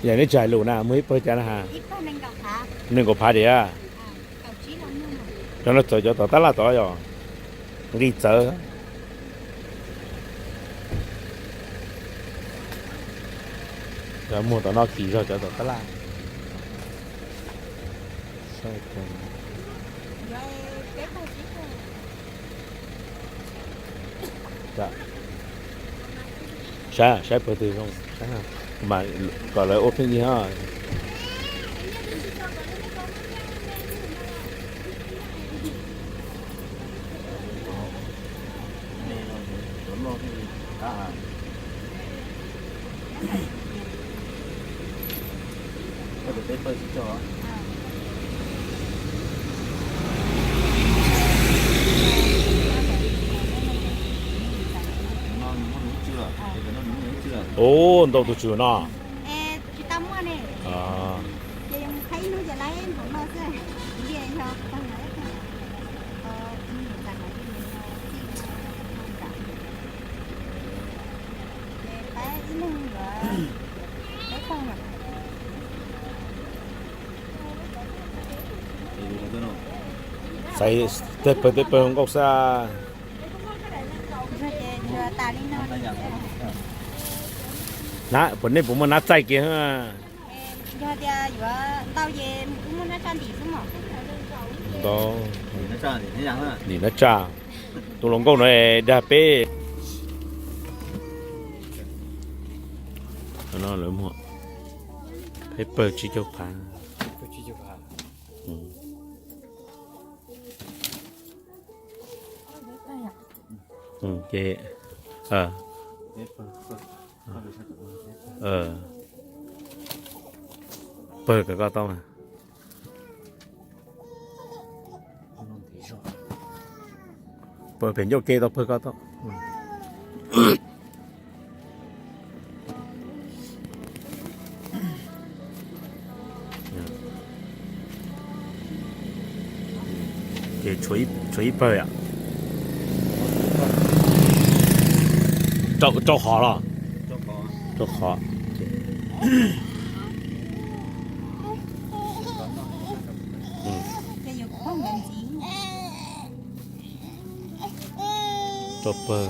Yog neb tsis hais lus na, muag ib pawg cas na has? Nees nkaum phav tiag. Cov no txawv cov tom tab laj tod yog nqis txawv. Cov muag tom no kim zog cov tom tab laj. Saib, saib pawg twg zoo, saib mas kom lawv ua pheej yig. Ub, ntau tus tswv no. Xaiv tej pawg tej pawg nkauj xwb. Na, puas nej puas muaj nab txaij kiag? Ntau. Nim nab tsa, tus hluas nkauj no dag peb. Peb pawg tsib caug phav. Pawg kawm koj tau. Pawg pem ncauj ke tau pawg koj tau. Ces tshuav ib pawg yom. Rau qhov los? Rau qhov. Rau pawg.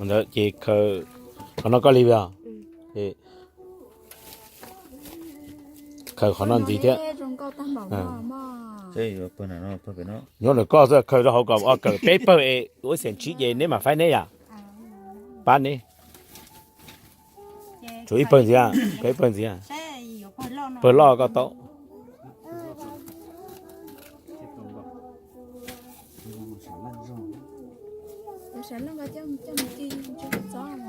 Ntawd ces khaws qhov no koj li os. Khaws qhov no ntxiv thiab. Nyob ntawm koj xwb, khaws rau hauv kom kawm peb pawg es ua xeem tsib ces neb mam faib neb yom. Pab neb. Tshuav ib pawg ntxiv, khaws ib pawg ntxiv. Pawg loj koj tau. Sawv leej coj mus ci tso txob.